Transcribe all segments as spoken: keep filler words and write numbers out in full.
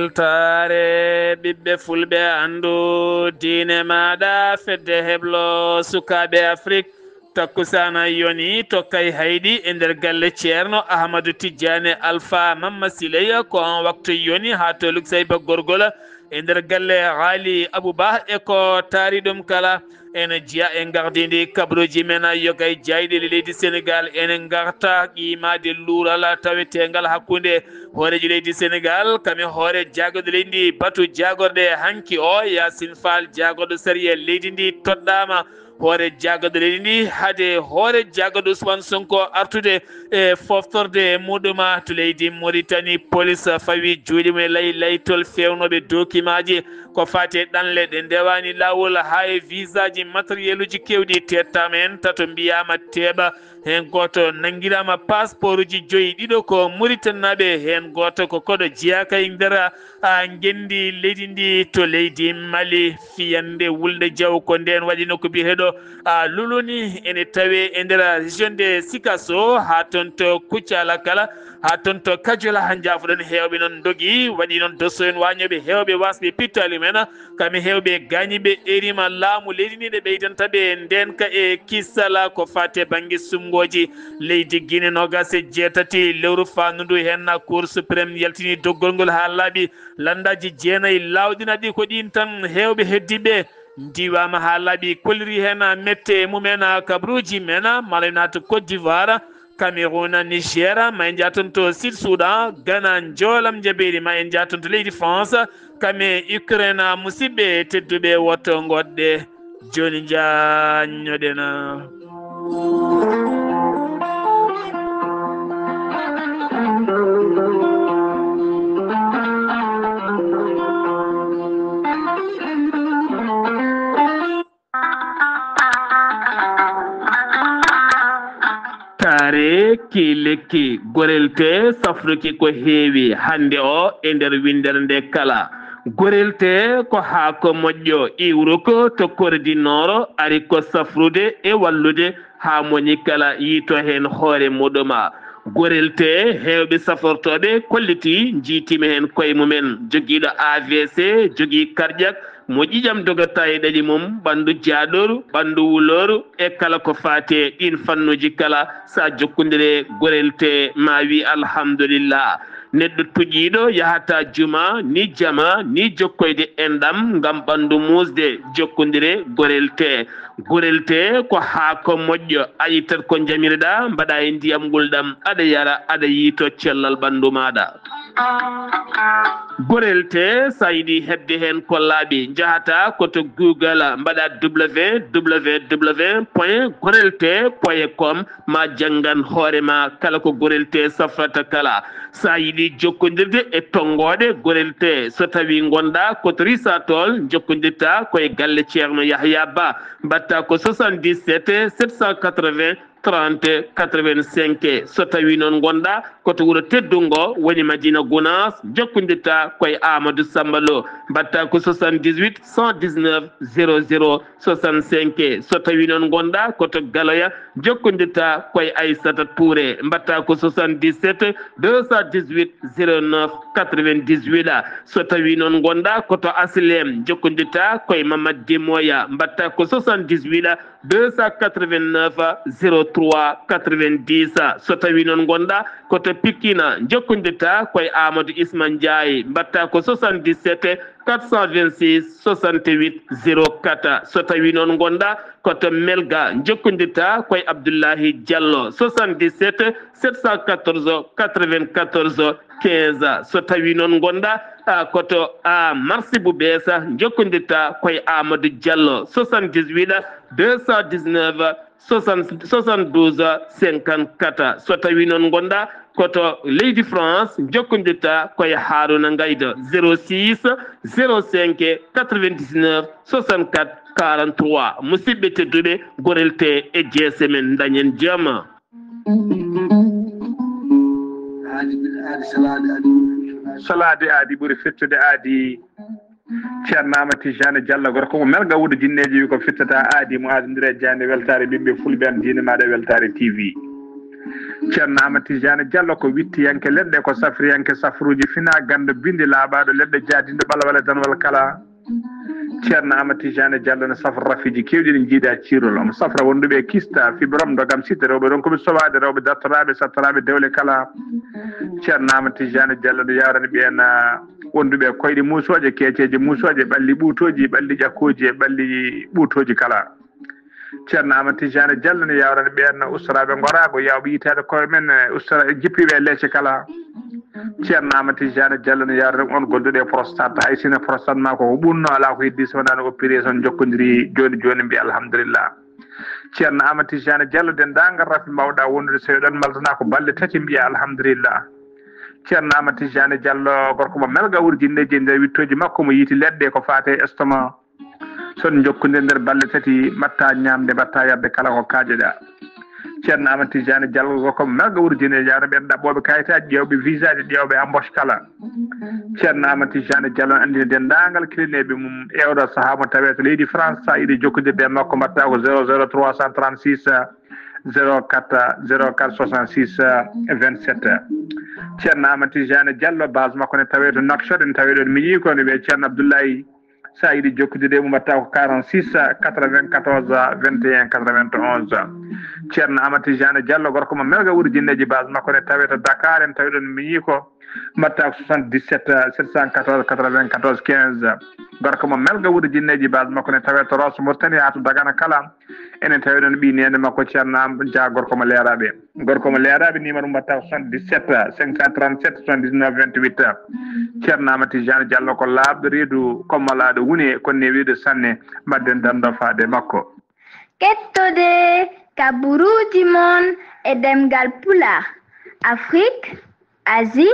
Weltaare ɓiɓɓe fulɓe, anndu diine maaɗa, fedde heblo sukaaɓe Afrik. Takkusaana yoni to Kay Hayɗi e nder galle Ceerno Ahmadu Tijjaane Alfa Mamma Siley. Ko on waktu yoni haa to Luksayba Gorgol e nder galle Haali Abu Bah e ko taari ɗum kala. En jiya e gardindi kabruuji men yogay jayɗi leydi Senegal. En garta qiimaade luural taweteengal hakkunde hooreejo leydi Senegal, kame hoore jaagorɗe leydi ndi, batu jaagorɗe hanki o, Yaasin Faal, jaagorɗo sariya leydi ndi, toɗɗaama hoore jaagorɗe leydi ndi, hade hoore jaagorɗe Ousmane Sonko artude e foftorde muɗuma to leydi Mauritanie. Polis fawi juuɗe mum e lay laytol fewnooɓe dokimaaji ko faati e ɗanle ɗe ndewaani laawol, haa e visaaji, materieluji keewɗi tettaama heen, tato mbiyaama teeɓa. Heen gooto nanngiraama pasporuji joyi, ɗiɗo ko Mauritanie naaɓe, heen gooto ko koɗo jeyaa kay nder, a, ngenndi leydi ndi to leydi Mali. Fiyannde wulnde jaw ko ndeen waɗi nokku biyeteeɗo, a, Luluni, ene tawee e nder région de Sikasso, haa toon to Kuccala kala, haa toon to Kajola, haa njaafoɗon heewɓe noon ndogi, waɗi noon dosso en waañooɓe heewɓe waasɓe pittaali men. Kamɓe heewɓe gaañiiɓe erima laamu leydi ndi nde ɓeydanta ɓe ndeenka e kisala ko faati e bannge sumngooji leydi Guinée. Noogaas e jeetati lewru faandu ndu heen, Cour suprême yaltini doggol ngol haa laaɓi. Lanndaaji jeenayi laawɗinaaɗi ko ɗiin tan heewɓe heddiiɓe ndiwaama haa laaɓi, kolliri heen mette mumen. Kabruuji men, maa en naat Côte d'Ivoire, Cameroun, Niger, maa en njah toon to Sud Soudan, Ghana, njoolam njabeeri, maa en njah toon to leydi France, kam e Ukraine. Musidɓe tedduɓe, woto ngoɗɗe, jooni njaññoɗen. Taare ki lekki, gorel tee safruki ko heewi hannde o e nder winndere nde kala. Gorel tee ko haako moƴƴo, iwruko to Corée du Nord, ari ko safrude e wallude haa moni kala yiito heen hoore muɗuma. Gorel tee heewɓe safortooɓe kolliti, njiitiima heen koye mumen, jogiiɗo A V C, jogii karƴak, mo ƴiƴam dogata e ɗaɗi mum, ɓanndu jaaɗooru, ɓanndu wulooru, e kala ko faati e ɗiin fannuuji kala, so a jokkondire gorel tee, ma wi alhamdulillah. Neɗɗo tuƴiiɗo yahata juma, ni jama, ni jokkoyde enɗam ngam ɓanndu muusde, jokkondire gorel tee. Gorel tee ko haako moƴƴo, a ittat ko njamireɗaa, mbaɗa e ndiyam ngulɗam, aɗa yara, aɗa yiito cellal ɓanndu maaɗa. Gorel tee, so a yiɗi heɓde heen ko laaɓi, njahata ko to Google, mbaɗa W W W point gorel tee point com, ma janngan hoore ma kala ko gorel tee safrata kala. So a yiɗi jokkondirde e tonngooɗe gorel tee, so tawii ngonɗaa ko to Risatol, njokkondirta ko e galle Ceerno Yahya Ba, mbaɗta ko soixante-dix-sept sept cent quatre-vingts trente quatre-vingt-cinq. So tawii noon ngonɗaa ko to wuro teddungo, woni Madina Gunaas, njokkondirta ko e Amadou Samba Lo, mbaɗta ko soixante-dix-huit cent dix-neuf zéro zéro soixante-cinq. So tawii noon ngonɗaa ko to Galoya, njokkondirta ko e Aissata Touré, mbaɗta ko soixante-dix-sept deux cent dix-huit zéro neuf quatre-vingt-dix-huit. So tawii noon ngonɗaa ko to Asilem, njokkondirta ko e Mamad Demoya, mbaɗta ko soixante-dix-huit deux cent quatre-vingt-neuf zéro trois quatre-vingt-dix. So tawii noon ngonɗaa ko to Pikine, njokkondirta ko e Amadou Isma Ndiaye, mbaɗta ko soixante-dix-sept quatre cent vingt-six soixante-huit zéro quatre. So tawii noon ngonɗaa ko to Melga, njokkondirta ko e Abdoulahi Diallo, soixante-dix-sept sept cent quatorze quatre-vingt-quatorze quinze. So tawii noon ngonɗaa, a, ko to, a, Marsibu Beesa, njokkondirta ko e Amadou Diallo, soixante-dix-huit deux cent dix-neuf soixante, soixante-douze cinquante-quatre. So tawii noon ngonɗaa ko to leydi France, njokkondirta ko e Haruna Ngaydo, zéro six zéro cinq quatre-vingt-dix-neuf soixante-quatre quarante-trois. Musidɓe tedduɓe, gorel tee e jeese men, ndañen jam. Aadi, aadi, salaade aadi. Salaade aadi ɓuri fettude aadi. Ceerno Aamadu Tijjaani Jallo, gorko mo Melga Wuudu Jinneeji, wi ko fittata aadi mo aadondire e jaaynde. Weltaare ɓiɓɓe fulɓe, am diine maaɗa e Weltaare T V. Ceerno Amadou Tidiane Diallo ko wittiyanke leɗɗe, ko safriyanke safruuji fina ganndo binndi laaɓaaɗo leɗɗe jaadinɗo ɓalwale danwal kala. Ceerno Amadou Tidiane Diallo no safra rafiiji keewɗi ɗi njiidaa ciirol. Omo safra wonduɓe e kista, fibrom, ndogam, sitte, rewɓe ronkuɓe sowaade, rewɓe dartoraaɓe, sattoraaɓe dewle kala. Ceerno Amadou Tidiane Diallo no yawrani ɓeen, ah, wonduɓe e koyɗe muusooje, keeceeje muusooje, ɓalli ɓuutooji, ɓalli ƴakkooji e ɓalli ɓuutooji kala. Ceerno Amadou Tidiane Diallo no yawrani ɓeen ustoraaɓe ngoraago, yawɓe yitaade koye men, eh, ustora-, jippiiɓe e leece kala. Ceerno Amadou Tidiane Diallo no yawrani on gonduɗo e prostate, hay sinno prostate ma ko, ko ɓunno, alaa ko heddi so wonaa no opération jokkondiri jooni jooni, mbiya alhamdulillah. Ceerno Amadou Tidiane Diallo, denndaangal rafi mbawɗa wondude, so eɗon maldana ko balɗe tati, mbiya alhamdulillah. Ceerno Amadou Tidiane Diallo, gorko mo melga wurjinneeji e nder wittooji makko, mo yiiti leɗɗe ko faate estomac. So on njokkondirii nder balɗe tati, mbaɗta ñaamde, mbaɗta yarde kala ko kaajeɗa. Ceerno Amadou Tidiane Diallo ko melga wurjinneeji, yawta ɓeen ɗaɓɓooɓe kayitaaji, ƴeewɓe visaaji, ƴeewɓe embauche kala. Ceerno Amadou Tidiane Diallo anndini denndaangal kilineeɓe mum e oɗo sahaa mo tawee to leydi France, so a yiɗi jokkondirde e makko, mbaɗta ko zéro zéro trois cent trente-six, zéro quatre, zéro quatre soixante-six, vingt-sept. Ceerno Amadou Tidiane Diallo, base makko ne tawee to Nouakchott, ene tawee ɗoon miñi ko, ne wiyee Ceerno Abdoulaye. So a yiɗi jokkondirde e mum, mbaɗta ko quarante-six, quatre-vingt-quatorze, vingt et un, quatre-vingt-onze. Ceerno Amadou Tidiane Diallo, gorko mo melga wurjinneeji, base makko ne tawee to Dakar, ene tawee ɗoon miñi ko, mbaɗta ko soixante-dix-sept, sept cent quatorze, quatre-vingt-quatorze, quinze. Gorko mo melga wurjinneeji, base makko ne tawee to Rosso Mauritanie haa to Dagana kala. Ene tawee ɗoon ɓii neene makko Ceerno Am Dia, gorko mo leeraaɓe. Gorko mo leeraaɓe, numéro mbaɗta ko soixante-dix-sept, cinq cent trente-sept, soixante-dix-neuf, vingt-huit. Ceerno Amadou Tidiane Diallo ko laaɓɗo reedu, ko malaaɗo wune, ko newiiɗo sanne. Mbaɗden dando faade makko. Kettode kaburuuji mon e ɗemngal Pulaar, Afrique, Asie,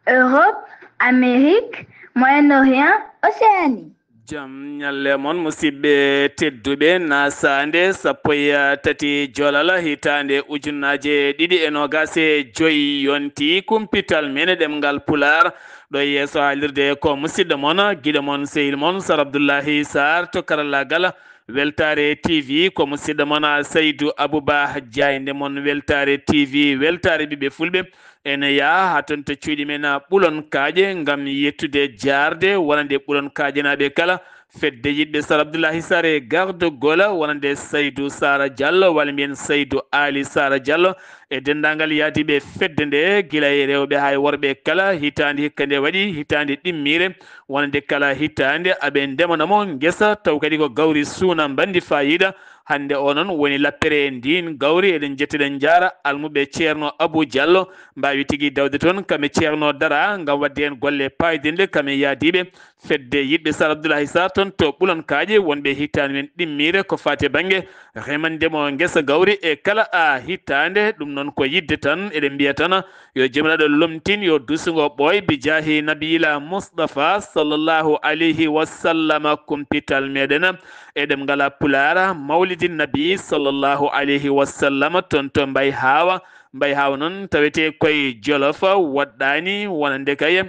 Europe, Amérique, Moyen-Orient, Océanie. Jam ñalle mon, musidɓe tedduɓe. Nasaande sappo e tati Jolal, hitaande ujunnaje ɗiɗi e noogas e joy, yonti kumpital men e ɗemngal Pulaar. Ɗo yeeso haalirde ko musidɗo mon, giɗo mon, sehil mon, Sar Abdullahi Sarr to karallaagal Weltaare T V. Ko musidɗo mon Saydu Abuba, jaaynde mon Weltaare T V, weltaare ɓiɓɓe fulɓe. Ene yaha haa toon to cuuɗi men Ɓulon Kaaƴe ngam yettude jaarde wonande Ɓulon Kaaƴenaaɓe kala, fedde yiɗɓe Sar Abdullahi Sarr e gardogola wonande Saydu Sara Diallo, walla mbiyen Saydu Ali Sara Diallo, e denndaangal yahdiiɓe fedde nde, gila e rewɓe haa e worɓe kala. Hitaande hikka nde waɗi hitaande ɗimmiire, wonande kala hitaande aɓe ndemana mo ngesa, taw kadi ko gawri suuna mbanndi faayiida. Hannde o noon woni lappere e ndiin gawri. Eɗen njetti, eɗen njaara almuɓe Ceerno Abuu Diallo, mbaawi tigi dawde toon kam e Ceerno Dara ngam waɗde heen golle paayodinɗe kam e yahdiiɓe fedde yiɗɓe Sar Abdullahi Sarr toon to Ɓulon Kaaƴe, wonɓe hitaande men ɗimmiire ko faati e bannge remande mo ngesa gawri e kala a hitaande. Ɗum noon ko yiɗde tan, eɗen mbiya tan yo Joomiraaɗo lomtin, yo duusungo ɓooy, bi jaahi Nabiyila Mustafa sallallahu alayhi wa sallam, kumpital meɗen e ɗemngal Pulaar, Mawlidi Nabi sallallahu alayhi wa sallam, toon to Mbay Haawa. Mbay Haawa noon tawetee koye Jolof, woɗɗaani wonande kay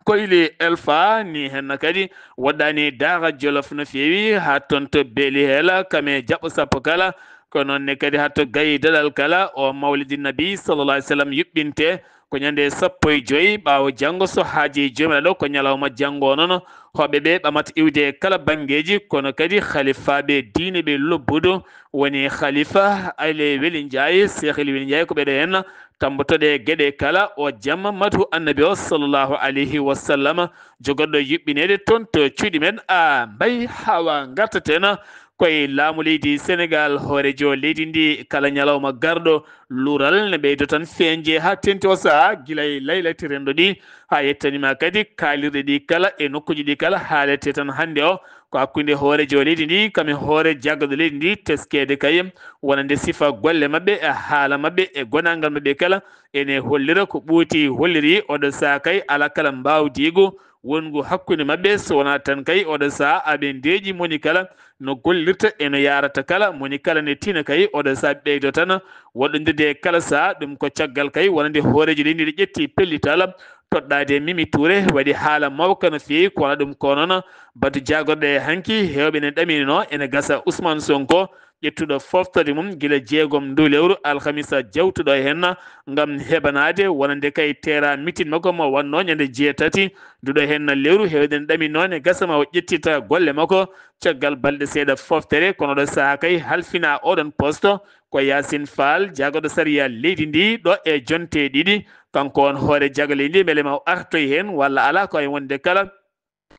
Koyli Elfa, ni henna kadi woɗɗaani Daara Jolof no feewi, haa toon to Beeli Heela, kam e jaɓɓo sappo kala. Ko noon ne kadi haa to Gayi Daɗal kala, o Mawlidi Nabi sallallahu alayhi wa sallam yuɓɓinte ko ñande sappo e joy ɓaawo janngo, so haaji Joomiraaɗo, ko ñalawma janngo noon. Hoɓɓe ɓe ɓamata iwde e kala banngeeji, kono kadi halifaaɓe diine ɓe lobbudu, woni halifa Aly Wely Ndiaye, Cheikh Aly Wely Ndiaye, ko ɓeɗo henna. Tambotoɗe geɗe kala, o jamma matu Annabi o sallallahu alayhi wa sallam, jogoɗo yuɓɓineede toon to cuuɗi men. A Mbay Hawa, ngartaten koye laamu leydi Senegal, hoorejo leydi ndi, kala ñalawma garɗo, luural ne ɓeydo tan feeñde haa teeŋti o sahaa, gila e laylati renndo ɗi haa yettanima kadi kaalirɗe ɗi kala e nokkuuji ɗi kala haalete tan hannde o. Ko hakkunde hoorejo leydi ndi kam e hoore jaggaɗo leydi ndi, teskeede kay wonande sifa golle maɓɓe, e haala maɓɓe, e gonaangal maɓɓe kala, ene hollira ko ɓooti holliri. Oɗo sahaa kay alaa kala mbaawdiigu wonngu hakkunde maɓɓe, so wonaa tan kay oɗo sahaa aɓe ndeeƴi, moni kala no gollirta e no yaarata kala, moni kala ne tina kay. Oɗo sahaa ɓeydo tan woɗɗondirde e kala sahaa. Ɗum ko caggal kay wonande hoorejo leydi ndi ƴetti pellital toɗɗaade Mimi Touré, waɗi haala mawka no feewi. Ko wona ɗum ko noon, batu jaagorɗe hanki, heewɓe ne ɗaminino ene gasa Ousmane Sonko ƴettuɗo foftorde mum gila jeegom ndu lewru alhamisa jawtuɗo e henna, ngam heɓanaade wonande kay teera mitin makko mo wannoo ñande jeetati nduɗo henna lewru. Heewden ɗaminoo ne gasa ma o ƴettita golle makko caggal balɗe seeɗa foftere, kono ɗo sahaa kay halfina oɗon posto ko Yacine Fall, jaagoɗo sariya leydi ndi ɗo e jonte ɗiɗi. Kanko on hoore jaago leydi ndi, mbele ma o artoy heen walla alaa, ko e wonde kala.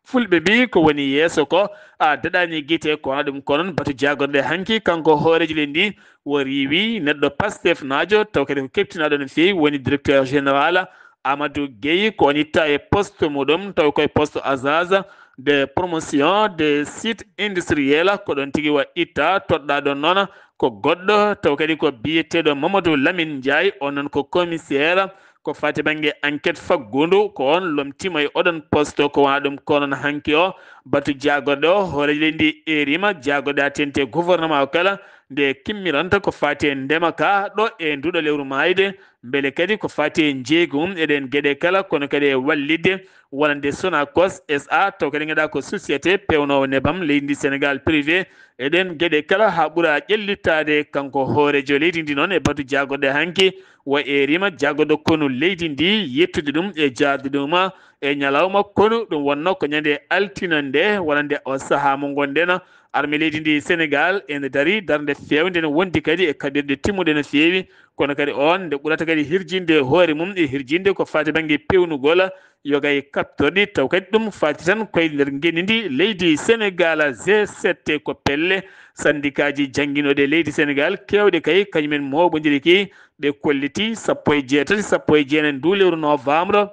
Fulɓe mbii ko woni yeeso ko a daɗani gite, ko wona ɗum ko noon batu jaagorɗe hanki. Kanko hooreejo leydi ndi o riiwi neɗɗo Pastef naajo, taw kadi ko keptinaaɗo no feewi, woni directeur général Amadou Gueye, ko on itta e poste muɗum, taw koye poste agence de promotion des sites industriels, ko ɗon tigi wa itta. Toɗɗaa ɗon noon ko goɗɗo, taw kadi ko biyeteeɗo Mamadou Lamine Ndiaye, on noon ko commissaire ko faati bannge enquête faggundu, ko on lomtiima e oɗon poste. Ko wona ɗum ko noon hanki o batu jaagorɗe o, hooreejo leydi ndi eerima jaagorɗe a tente gouvernement o kala nde kimmiranta ko faati e ndema ka ɗo e nduɗo lewru maayde, mbele kadi ko faati e njeeygu mum e ɗen geɗe kala, kono kadi e wallitde wonande Sonacos S A, taw kadi ngannduɗaa ko société pewnoowo nebam leydi ndi Sénégal privé, e ɗen geɗe kala haa ɓura ƴellitaade. Kanko hooreejo leydi ndi noon e batu jaagorɗe hanki, wa eerima jaagorɗo konu leydi ndi yettude ɗum e jaarde ɗum e ñalawma konu. Ɗum wonno ko ñande altina nde, wonande o sahaa mo ngonɗen, arme leydi ndi Sénégal ene darii darnde feewnde, ne wondi kadi e kaɓirɗe timmuɗe no feewi, kono kadi on nde ɓurata kadi hirjinde hoore mum e hirjinde ko faati bannge peewnugol yoga e kaɓtorɗi, taw kadi ɗum faati tan koye nder ngenndi leydi Sénégal. G sept ko pelle sandikaaji jannginooɗi e leydi Sénégal keewɗe kay kañumen mooɓondiri ki, ɓe kolliti sappo e jeetati, sappo e jeenayi ndu lewru novembre.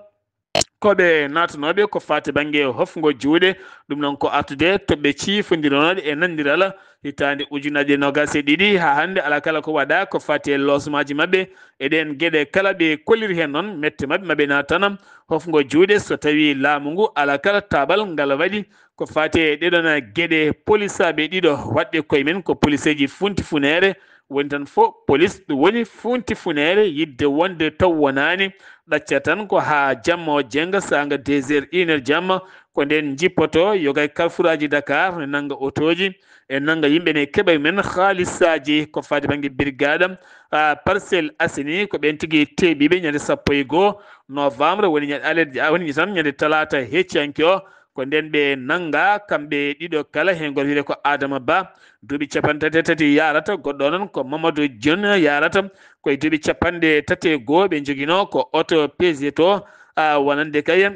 Ko ɓe naatanooɓe ko faati bannge hofngo juuɗe, ɗum noon ko artude toɓɓe ciifondironooɗe e nanndiral hitaande ujunnaje noogaas e ɗiɗi haa hannde, alaa kala ko waɗaa ko faati e loosmaaji maɓɓe. E ɗeen geɗe kala ɓe kolliri heen noon mette maɓɓe, maɓe naatana hofngo juuɗe so tawii laamu ngu alaa kala taaɓal ngal waɗi ko faati e ɗeɗon geɗe. Polisaaɓe ɗiɗo waɗɓe koye men ko poliseeji funti funeere, woni tan fof polis ɗum woni funti funeere, yidde wonde taw wonaani, ɗacca tan ko haa jamma o jennga, saanga deux heures, une heure jamma, ko ndeen njippoto yoga e karfuraaji Dakar, ne nannga otooji, e nannga yimɓe, ne keɓa men haalisaaji ko faati bannge birgaada, a, Parcelles Assainies, ko ɓeen tigi teeɓiiɓe ñande sappo e goo novembre, woni ñande alet-, woni tan ñande talaata hecciyanke o, ko ndeen ɓe nannga kamɓe ɗiɗo kala, heen gooto wiyetee ko Adama Ba, duuɓi capanɗe tati e tati yarata, goɗɗo o noon ko Mamadou Dione yarata, ko e duuɓi capanɗe tati e goo ɓe njoginoo, ko oto Peugeot, a, wonande kay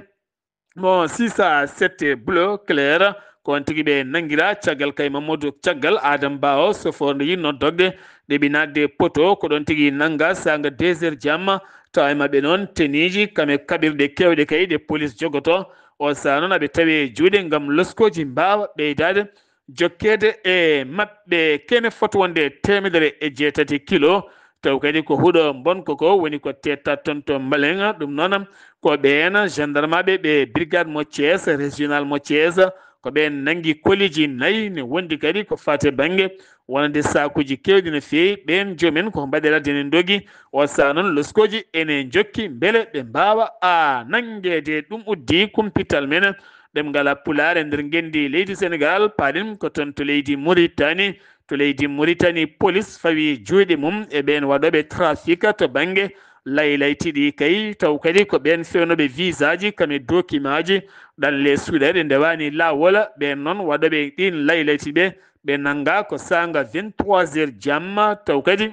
mo six cent sept bleu clair, ko on tigi ɓe nanngiraa. Caggal kay Mamadou, caggal Adama Ba o, sofoor nde yiɗnoo dogde, ɗeɓi naatde poto, ko ɗoon tigi nannga saanga deux heures jamma, tawa e maɓɓe noon teniiji kam e kaɓirɗe keewɗe kay ɗe polis jogotoo. O sahaa noon aɓe tawi e juuɗe ngam loskooji mbaawa ɓeydaade jokkeede e maɓɓe. Kene foti wonde teemedere e jeetati kilo, taw kadi ko huɗo mbonko ko woni ko teettat toon to Mbalenga. Ɗum noon ko ɓeen gendarmeɓe ɓe brigade mo Thiès, régional mo Thiès, ko ɓeen nanngi koliiji nayi, ne wondi kadi ko faati bannge wonande saakuuji keewɗi no feewi. Ɓeen joomen ko mbaɗe ladde ne ndogi, o sahaa noon loskooji ene njokki mbele ɓe mbaawa a nanngeede. Ɗum uddi kumpital men ɗemngal Pulaar e nder ngenndi leydi Sénégal, paaɗen ko toon to leydi Mauritanie. To leydi Mauritanie, polis fawi juuɗe mum e ɓeen waɗooɓe trafic to bannge laylayti ɗi kay, taw kadi ko ɓeen fewnooɓe visaaji kam e dokimaaji ɗanle suuɗeede ndewaani laawol. Ɓeen noon waɗooɓe ɗiin laylayti ɓe, ɓe nannga ko saanga vingt-trois heures jamma, taw kadi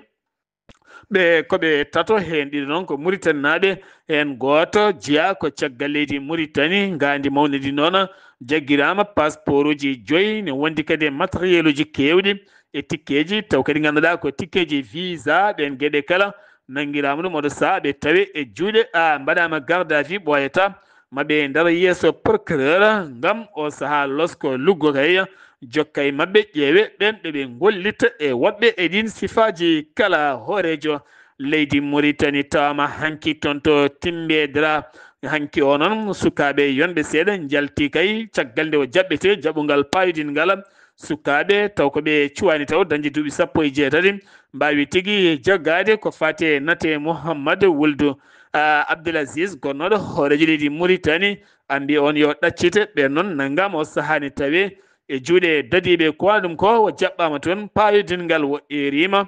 ɓe ko ɓe tato, heen ɗiɗo noon ko Muritaninaaɓe, heen gooto jeyaa ko caggal leydi Muritani, ngaandi mawndi ndi noon jaggiraama, pasporuuji joyi, ne wondi kadi e materieluuji keewɗi e tikkeeji, taw kadi ngannduɗaa ko tikkeeji visa. Ɗeen geɗe kala nanngiraama ɗum oɗo sahaa ɓe tawe e juuɗe, a, mbaɗaama garde à vue ɓooyata, maɓɓe ndaro yeeso procureur ngam o sahaa losko luggo kay jokka e maɓɓe, ƴeewe ɓeen ɓe ɓe ngollita e woɓɓe e ɗiin sifaaji kala. Hooreejo leydi Muritani tawaama hanki toon to Timbedra. Hanki o noon, sukaaɓe yonɓe seeɗa njalti kay caggal nde o jaɓɓetee jaɓungal paayodingal. Sukaaɓe taw ko ɓe cuwaani taw dañde duuɓi sappo e jeetati mbaawi tigi jaggaade ko faati e nate Mouhammad Wuldu, a, Abdelaziz, gonnooɗo hooreejo leydi Muritani, ambi on yo ɗaccite. Ɓeen noon nanngaama o sahaa ne tawee e juuɗe dadiiɓe ko waɗa ɗum ko, o jaɓɓaama toon paayodinngal, o eeriima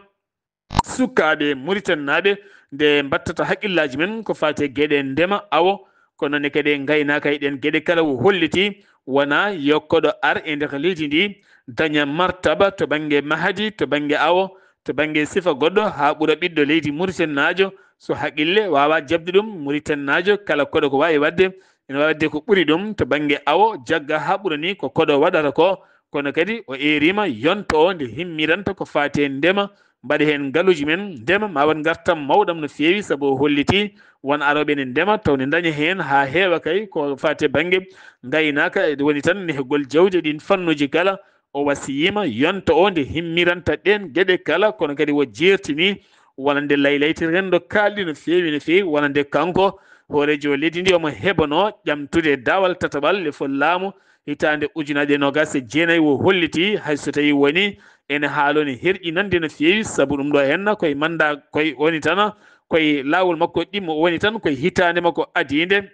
sukaaɓe Muritaninaaɓe nde mbattata hakkillaaji men ko faati e geɗe ndema, awo, ko noon ne kadi e ngaynaaka e ɗeen geɗe kala. O holliti wonaa yo koɗo ar e nder leydi ndi daña martaba to bannge mahadi, to bannge awo, to bannge sifa goɗɗo haa ɓura ɓiɗɗo leydi Muritaninaajo. So haqqille waawaa jaɓde ɗum, Muritaninaajo kala koɗo ko waawi waɗde, ene waawi waɗde ko ɓuri ɗum to bannge awo, jagga haa ɓura ni ko koɗo waɗata ko. Kono kadi o eeriima yonto o nde himmiranta ko faati e ndema, mbaɗa heen ngaluuji men ndema, ma waɗ ngartam mawɗam no feewi, sabu o holliti won arooɓe ene ndema taw ne ndaña heen haa heewa kay ko faati e bannge ngaynaaka, woni tan nehgol jawdi e ɗiin fannuuji kala. O wasiyiima yonto o nde himmiranta ɗeen geɗe kala, kono kadi o jeertini wonande laylayti renndo kaalɗi no feewi, no feewi, wonande kanko hooreejo leydi ndi omo heɓanoo ƴamtude daawal tataɓal lefol laamu hitaande ujunaaje noogaas e jeenayi. O holliti hay so tawii woni ene haaloo ne herƴinande no feewi, sabu ɗum ɗo henna koye manndaa, koye woni tan, koye laawol makko ɗimmo o woni tan, koye hitaande makko adiinde.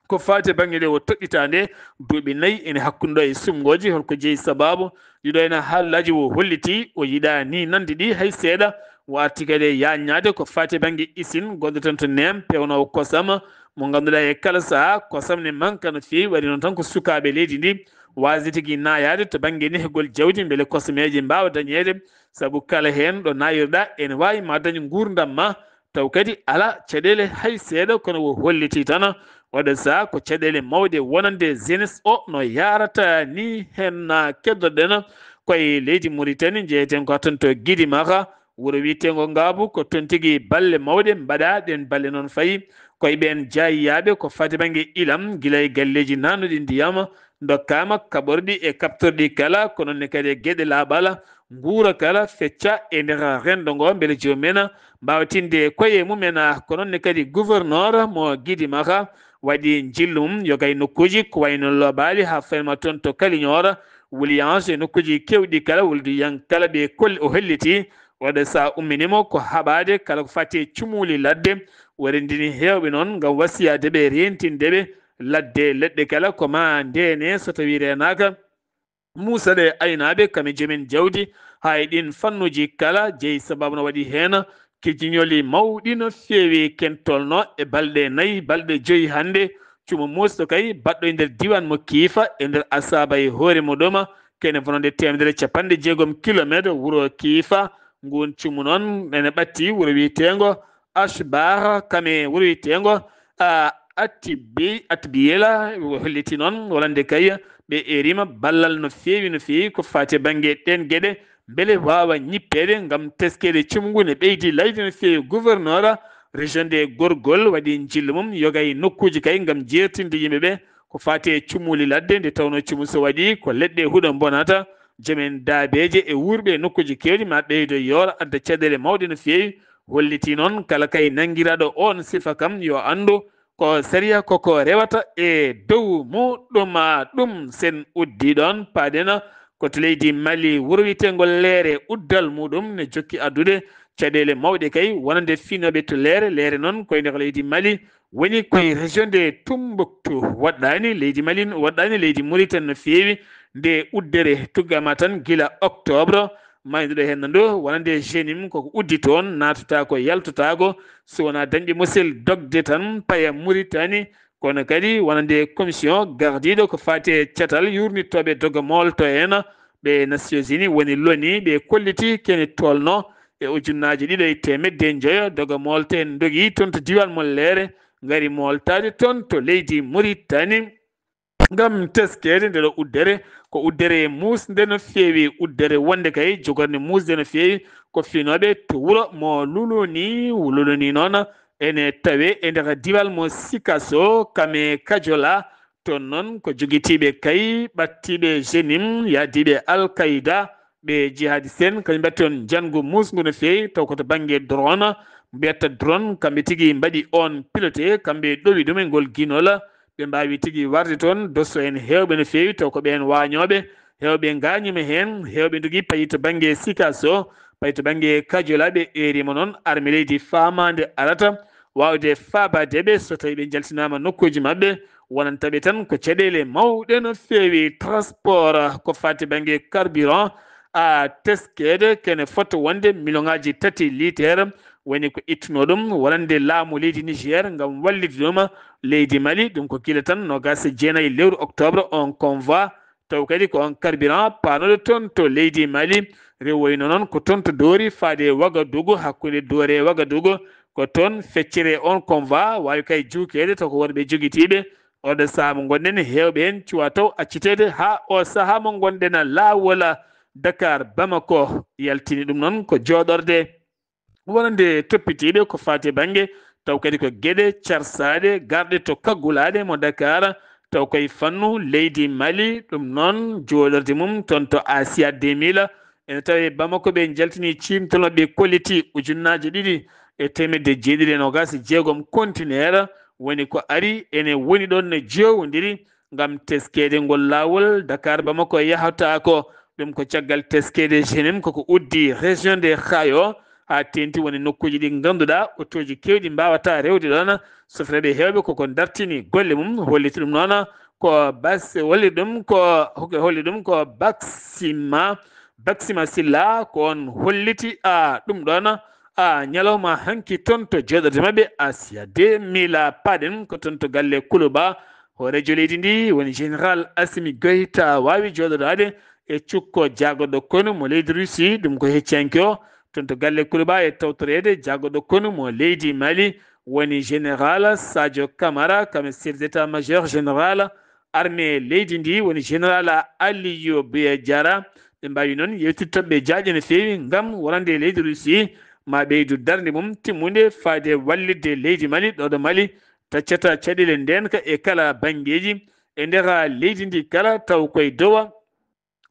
Ko faati e bannge nde o toɗɗitaa nde duuɓi nayi ene hakkunde ɗo e suɓngooji, holko jeyi sabaabu ɗiɗo ene haalaaji? O holliti o yiɗaa ni nande ɗi hay seeɗa. O arti kadi e yaaññaade ko faati e bannge isin gonɗo tan to Neem, peewnoowo kosam, mo ngannduɗaa e kala sahaa kosam ne manka no feewi, waɗi noon tan ko sukaaɓe leydi ndi waasde tigi naayaade to bannge nehgol jawdi mbele kosameeje mbaawa dañeede, sabu kala heen ɗo naayirɗaa ene waawi ma dañ nguurndam ma, taw kadi alaa caɗeele hay seeɗa. Kono o holliti tan oɗo sahaa ko caɗeele mawɗe wonande jeunesse o no yaarata ni. Heen na keddoɗen koye leydi Mauritanie, njeeyeten ko tan to Gidimaka, wuro wiyeteengo Ngaabu, ko toon tigi balle mawɗe mbaɗaa. Ɗeen balle noon fayi koye ɓeen jaayiyaaɓe ko faati bannge ilam, gila e galleeji naatnuɗi ndiyam, ndokkaama kaɓorɗi e kaɓtorɗi kala, ko noon ne kadi e geɗe laaɓal nguura kala fecca e nder renndo ngo, mbele joomum en mbaawa tinde koye mum en. Ko noon ne kadi gouverneur mo Gidimaka waɗi njillu mum yoga e nokkuuji ko wayno Lobaali haa fayma toon to Kaliñoor, Wuliyanso e nokkuuji keewɗi kala, wulduyan kala ɓe kolli o holliti. Oɗo sahaa umminimo ko haɓaade kala ko fati e cumuuli ladde. O renndini heewɓe noon ngam wasiyaade ɓe reentinde ɓe ladde leɗɗe kala ko ma ndeene so tawii reenaaka. Muusa ɗe aynaaɓe kam e joomen jawdi haa e ɗiin fannuuji kala jeyi, sababu no waɗi heen kijiñoli mawɗi no feewi ken tolno e balɗe nayi, balɗe joyi hannde. Cumu muusɗo kay baɗɗo e nder diiwaan mo Kiifa e nder Asaaba e hoore muɗum, kene bonande teemedere e capanɗe jeegom kilomeetre wuro Kiifa. Nguun cumu noon ene ɓatti wuro wiyeteengo Ashbar, kam e wuro wiyeteengo, a, Attibi-, Attibiyela. O holliti noon wonande kay ɓe eeriima ballal no feewi, no feewi ko faati e bannge ɗeen geɗe, mbele waawa ñippeede ngam teskeede cumu ngu ne ɓeydi layde no feewi. Gouverneur région de Gorgol waɗi njillu mum yoga e nokkuuji kay ngam jeertinde yimɓe ɓe ko faati e cumuuli ladde, nde tawnoo cumu so waɗi ko leɗɗe huɗo mbonata. Joomen daabeeje e wuurɓe e nokkuuji keewɗi ma ɓeydo yoora, adda caɗeele mawɗe no feewi. Holliti noon kala kay nanngiraaɗo oon sifa kam yo anndu ko sariya koko rewata e dow muɗum. Ɗum sen uddi ɗoon, paaɗen ko to leydi Mali, wuro wiyeteengo Leere, uddal muɗum ne jokki addude caɗeele mawɗe kay wonande fiinooɓe to Leere. Leere noon koye nder leydi Mali woni koye région de Tombouctou. Waɗɗaani leydi Mali, waɗɗaani leydi Mauritanie no feewi nde uddere, tuggama tan gila octobre. Mayduɗo heen no wonande jenim koko uddi toon, naatata ko yaltata ko, so wonaa dañɓe musel dogde tan paya Mauritanie. Kono kadi wonande commission gardiiɗo ko faati e catal yuurnitooɓe doga moolto en, ɓe Nations Unies woni loni, ɓe kolliti kene tolno e ujunnaaji ɗiɗo e teemedde njoyo doga moolto en ndogi toon to diiwaan mo Leere, ngari mooltaade toon to leydi Mauritanie. Ngam teskeede nde ɗo uddere, ko uddere muusnde no feewi, uddere wonde kay jogorde muusde no feewi, ko fiinooɓe to wuro mo Luluni. Luluni noon ene tawe e nder diiwaan mo Sikasso, kam e Kajola. Toon noon ko jogitiiɓe kay ɓattiiɓe jenim, yahdiiɓe Al Qaida, ɓe jihadiste en, kañum mbaɗti on njanngu muusngu no feewi, taw ko to bannge drone, mbiyata drone, kamɓe tigi mbaɗi on piloté, kamɓe ɗowi ɗum e ngol ginol, ɓe mbaawi tigi warde toon, dosto en heewɓe no feewi, taw ko ɓeen waañooɓe, heewɓe ngaañiima heen, heewɓe ndogi payi to bannge Sikasso, payi to bannge Kajola, ɓe eeriima noon arme leydi faamaande arata waawde faabaade ɓe so tawii ɓe njaltinaama nokkuuji maɓɓe, Wonanta ɓe tan ko caɗeele mawɗe no feewi. Transport, ko fati bannge carburant, a teskeede kene foti wonde miliyoŋaaji tati litere, woni ko ittuno ɗum wonande laamu leydi Niger ngam wallitde ɗum leydi Mali. Ɗum ko gila tan noogaas e jeenayi lewru octobre, on convoi, taw kadi ko on carburant paanoɗo toon to leydi Mali, rewoyno noon ko toon to Doori faade Wagadugu, hakkunde Doori e Wagadugu, ko toon feccere on convoi waawi kay juukeede, taw ko worɓe jogitiiɓe. Oɗo sahaa mo ngonɗen, heewɓe heen cuwa taw acciteede haa o sahaa mo ngonɗen laawol Dakar Bamako. Yaltini ɗum noon ko jooɗorde wonande toppitiiɓe ko faati e bannge, taw kadi ko geɗe carsaaɗe garɗe to kaggulaaɗe mo Dakar, taw koye fannu leydi Mali. Ɗum noon jooɗorde mum toon to Asia deux mille, ene tawi Bamako. Ɓe njaltini ciimtol maɓɓe kolliti ujunnaaje ɗiɗi e teemedde jeeɗiɗi e noogaas e jeegom kontineer, woni ko ari ene woni ɗoon no jowondiri ngam teskeede ngol laawol Dakar Bamako yahata ko. Ɗum ko caggal teskeede G N M koko uddi région de Khayo, haa teeŋti woni nokkuuji ɗi ngannduɗaa otooji keewɗi mbaawata rewde ɗoon. Sofreeɓe heewɓe koko dartini golle mum, holliti ɗum noon ko bas-, holli ɗum ko, holli ɗum ko Baksima, Baksima Silla ko on holliti a ɗum ɗoon a ñalawma hanki toon to jooɗorde maɓɓe Asia deux mille. Paaɗen ko toon to galle Kuluba. Hooreejo leydi ndi woni Général Assimi Goïta waawi jooɗodaade e cukko jaagorɗo konu mo leydi Russie, ɗum ko hecciyanke o. Toon to galle Kuluba e tawtoreede jaagorɗo konu mo leydi Mali woni Général Sadio Camara, kam e chef d'état-major général armée leydi ndi woni Général Aliou Biya Diarra. Ɓe mbaawi noon yewtitde toɓɓe jaaƴe no feewi ngam wonande leydi Russie ma ɓeydu darnde mum timmunde faade wallitde leydi Mali, ɗo ɗo Mali taccata caɗeele ndeenka e kala banngeeji e nder leydi ndi kala, taw koye dowa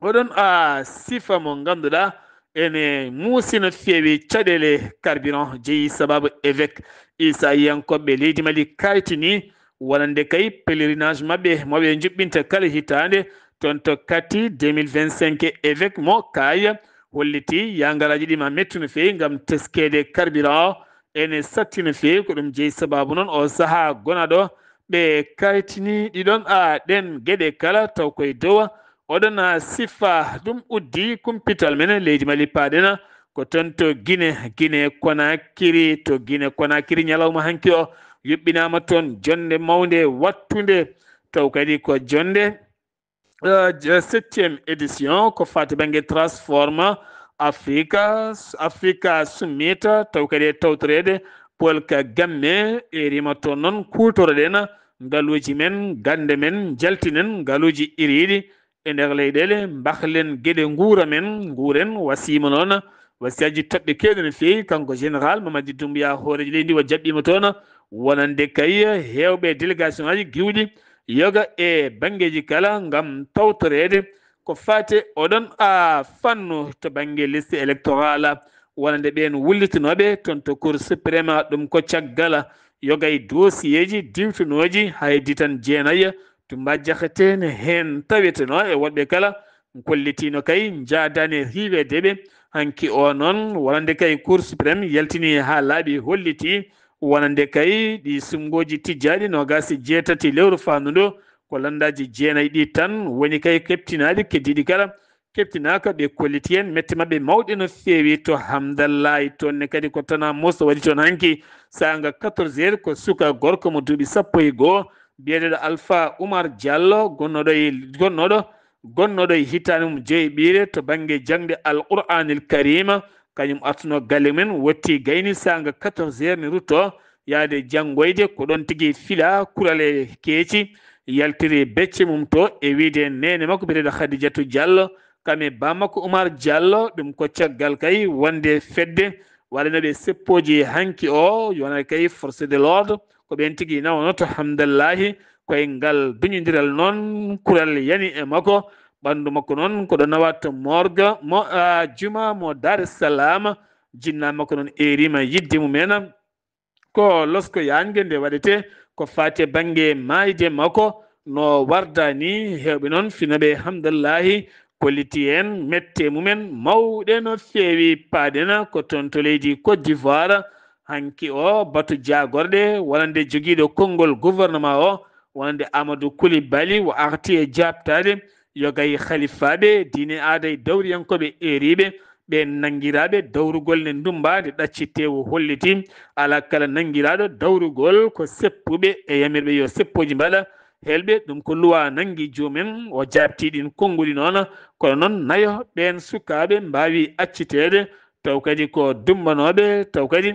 oɗon a sifa mo ngannduɗaa ene muusi no feewi caɗeele carburant jeyi sababu évêque Issa Yankoɓe leydi Mali kaytini wonande kay pèlerinage maɓɓe mo ɓe njuɓɓinta kala hitaande toon to Kati deux mille vingt-cinq. Évêque mo Kaya holliti yangaraaji ɗi ma mettu no feewi ngam teskeede carburant o ene satti no feewi. Ko ɗum jeyi sababu noon o sahaa gonaɗo ɓe kaytini ɗiɗon a ɗen geɗe kala taw koye dowa oɗon a sifa. Ɗum uddi kumpital men leydi Mali paaɗena ko toon to Guinée, Guinée Conakry, to Guinée Conakry ñalawma hanki o yuɓɓinaama toon jonnde mawnde wattunde, taw kadi ko jonnde, euh, je-, septième édition ko fati bannge Transform Africa, Africa Summit, taw kadi e tawtoreede Paul Kagame. E rima toon noon kuutoroɗen ngaluuji men, gannde men, njaltinen ngaluuji iriiɗi e nder leyɗeele, mbahlen geɗe nguura men, nguuren. Wasiima noon wasiyaaji toɓɓe keewɗe no feewi. Kanko Général Mamadi Doumbouya, hooreejo leydi ndi, o jaɓɓiima toon wonande kay heewɓe délégation aji giwɗi yoga e banngeeji kala ngam tawtoreede ko faate oɗon a fannu to bannge liste électorale wonande ɓeen wullitinooɓe toon to Cour suprême. Ɗum ko caggal yoga e dossier ji diwtunooji hay ditan jeenayi. Tumba Jaxate ne heen tawetenoo e woɗɓe kala kollitiino kay njaadaani riiweede ɓe. Hanki o noon wonande kay Cour suprême yaltini haa laaɓi holliti wonande kay ɗi sumngooji tijjaaɗi noogaas e jeetati lewru faandu ndu ko lanndaaji jeenayi ɗi tan woni kay keptinaaɗi, keddiiɗi kala keptinaaka. Ɓe kolliti heen mette maɓɓe mawɗe no feewi to Hamdallahi. Toon ne kadi ko Tana Moussa waɗi toon hanki saanga quatorze heures, ko suka gorko mo duuɓi sappo e goo biyeteeɗo Alpha Oumar Diallo, gonnooɗo e, gonnooɗo, gonnooɗo e hitaande mum joyi ɓiire to bannge jaŋde Al Qur'anil Karima. Kañum artuno galle men, wotti gayni saanga quatorze heures ne rutto yaade janngoyde. Ko ɗoon tigi fila kurale keeci, yaltiri becce mum to e wiyde neene makko biyeteeɗo Khadijatou Diallo, kam e bammakko Oumar Diallo. Ɗum ko caggal kay wonde fedde waɗanooɓe seppooji hanki o, yonata kay force de l'ordre, ko ɓeen tigi nawano to Hamdallahi. Koye ngal duñondiral noon, kural yani e makko. Ɓanndu makko noon ko ɗo nawa to morgue mo, a, juma mo Dar es Salaam. Jinnaa makko noon eerima yiɗde mumen. Ko losko yaajnge nde waɗetee ko faati e bannge maayde makko no warda ni. Heewɓe noon finooɓe Hamdallahi kolliti heen mette mumen mawɗe no feewi. Paaɗena ko toon to leydi Côte d'Ivoire. Hanki o batu jaagorɗe wonande jogiiɗo konngol gouvernement o wonande Amadou Coulibaly, o arti e jaabtaade yogay halifaaɓe diine aaday dawriyankooɓe eeriiɓe, ɓe nanngiraaɓe dawrugol nde ndummba nde ɗaccitee. O holliti alaa kala nanngiraaɗo dawrugol ko seppuɓe e yamirɓe yo seppooji mbaɗa helɓe, ɗum ko luwa nanngi joomum. O jaabtii ɗiin konnguɗi noon, kono noon nayo ɓeen sukaaɓe mbaawi acciteede, taw kadi ko dummbanooɓe, taw kadi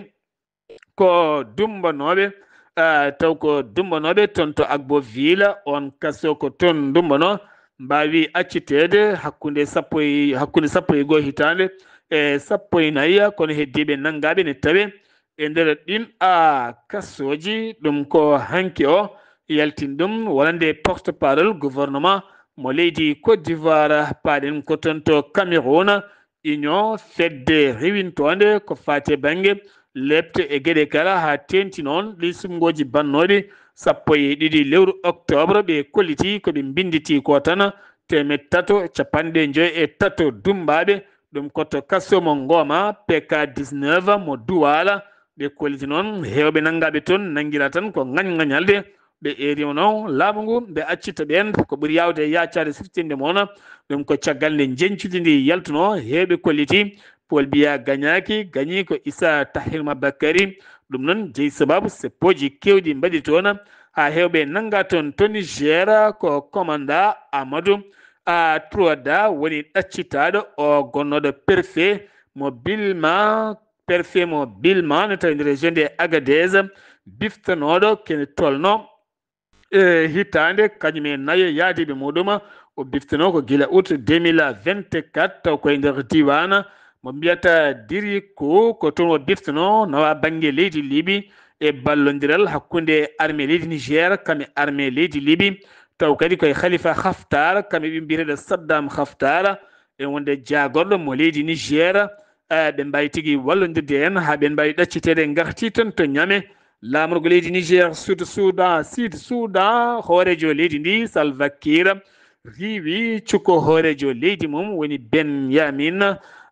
ko dummbanooɓe, ah, taw ko dummbanooɓe toon to Agboville, oon kaso ko toon dummbanoo, mbaawi acciteede hakkunde sappo e, hakkunde sappo e goo hitaande e sappo e nayi, kono heddiiɓe nanngaaɓe ne tawee e nder ɗiin, ah, kasooji. Ɗum ko hanki o yaltini ɗum wonande porte-parole gouvernement mo leydi Côte d'Ivoire, paaɗen ko toon to Cameroun. Union, fedde rewintoonde ko faati e bannge lepte e geɗe kala, haa teeŋti noon ɗi suɓngooji bannooɗi sappo e ɗiɗi lewru octobre, ɓe kolliti ko ɓe mbinnditi ko tan teemeɗɗe tato capanɗe joy e tato dummbaaɓe, ɗum ko to kaso mo Ngoma, P K dix-neuf mo Douala. Ɓe kolliti noon heewɓe nanngaaɓe toon nanngiraa tan ko ngañ-ngañalde. Ɓe eeri o noon laamu ngu, ɓe accita ɓeen ko ɓuri yaawde e yaacaade siftinde mo wona. Ɗum ko caggal nde njeñcudi ndi yaltunoo, heewɓe kolliti Paul Biya gañaaki, gañi ko Issa Tahir Mabakary. Ɗum noon jeyi sabaabu seppooji keewɗi mbaɗi toon, haa heewɓe nanngaa toon to Niger. Ko commandant Amadou, a, Truada woni ɗaccitaaɗo, o gonnooɗo préfet mo Bilma, préfet mo Bilma, no tawi nder région de Agadez, biftanooɗo kene tolno e hitaande, kañum e nayo yaadiiɓe muɗum. O biftanoo ko gila août deux mille vingt-quatre, taw koye nder diiwaan mo mbiyata Diriku, ko toon o biftanoo, nawa bannge leydi Libi e ballondiral hakkunde armée leydi Niger, kam e armée leydi Libi, taw kadi koye Khalifa Haftar, kam e ɓe mbiyeteeɗo Saddam Haftar, e wonde jaagorɗo mo leydi Niger. Eh, ɓe mbaawi tigi wallondirde en haa ɓe mbaawi ɗacciteede ngarti toon to Niamey. Laamorgo leydi Niger, Sud Soudan, Sud Soudan, hooreejo leydi ndi, Salva Kiir, riiwi cukko hooreejo leydi mum, woni Benyamin,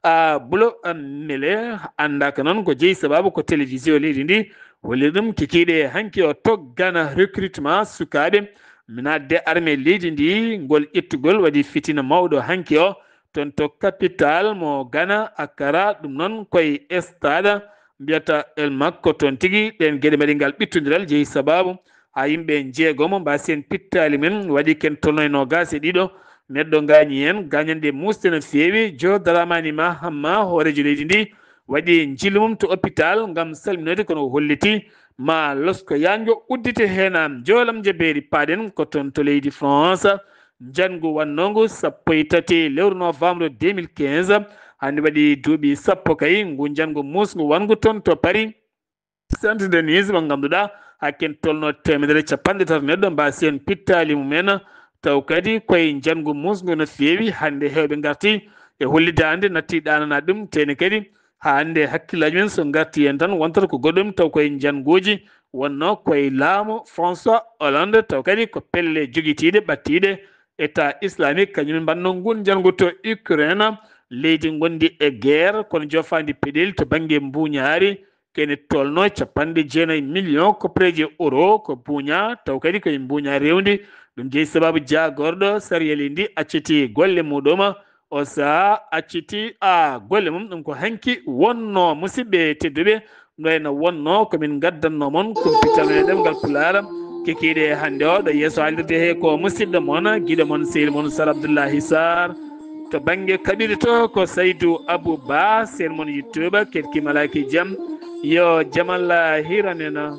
a, Bulo, a, Mele. Anndaaka noon ko jeyi sabaabu ko télévision leydi ndi holli ɗum kikiiɗe hanki o toggana recrutement sukaaɓe mi naatde armée leydi ndi. Ngol ƴettugol waɗi fitina mawɗo hanki o toon to capital mo Ghana, Accra. Ɗum noon koye stade mbiyata El Mak, ko toon tigi ɗeen geɗe mbaɗi ngal ɓittondiral jeyi sabaabu haa yimɓe njeegomo mbaasi heen pittaali mum. Waɗi ken tolno e noogaas e ɗiɗo neɗɗo ngaañi heen, gaañanɗe muusɗe no feewi. Joe Dramani Mahama, hooreejo leydi ndi, waɗi njiilu mum to hôpital ngam salminoyde, kono o holliti ma losko yaajngo uddite heen. Am Joe Lam Jabeeri, paaɗen ko toon to leydi France. Njanngu wannoongu sappo e tati lewru novembre deux mille quinze, hannde waɗi duuɓi sappo kay, ngu njanngu muusngu wanngu toon to Paris, Sainte-Denise, mo ngannduɗaa haa ken tolno teemedere e capanɗe tato neɗɗo mbaasi heen pittaali mumen. Taw kadi koye njanngu muusngu no feewi, hannde heewɓe ngarti e hollitaade natti ɗaanana ɗum, teene kadi haa hannde hakkillaaji men so ngarti heen tan wontata ko goɗɗum, taw koye njannguuji wonnoo koye laamu François Hollande, taw kadi ko pelle jogitiiɗe, ɓattiiɗe État islamique, kañum en mbaɗnoo nguun njanngu to Ukraine, leydi ngonndi e guerre, kono jofaandi peɗeli to bannge mbuuñaari. Kene tolno capanɗe jeenayi million koppareeje euro ko buuña, taw kadi koye mbuuña rewndi. Ɗum jeyi sababu jaagorɗo sariya leydi ndi acciti golle muɗum. O saha acciti a golle mum. Ɗum ko hanki wonno, musidɓe tedduɓe, no wayno wonno ko min ngaddanno mon kumpital e ɗemngal Pulaar. Kikiiɗe hannde o ɗo yeeso haalirde he ko musidɗo mon, giɗo mon, sehil mon Sar Abdullahi Sar. To bannge kaɓirɗe to ko Saydu Abou Ba, seen mon YouTube, Ketki Malaki Jam. Yo jam Allah hiranena.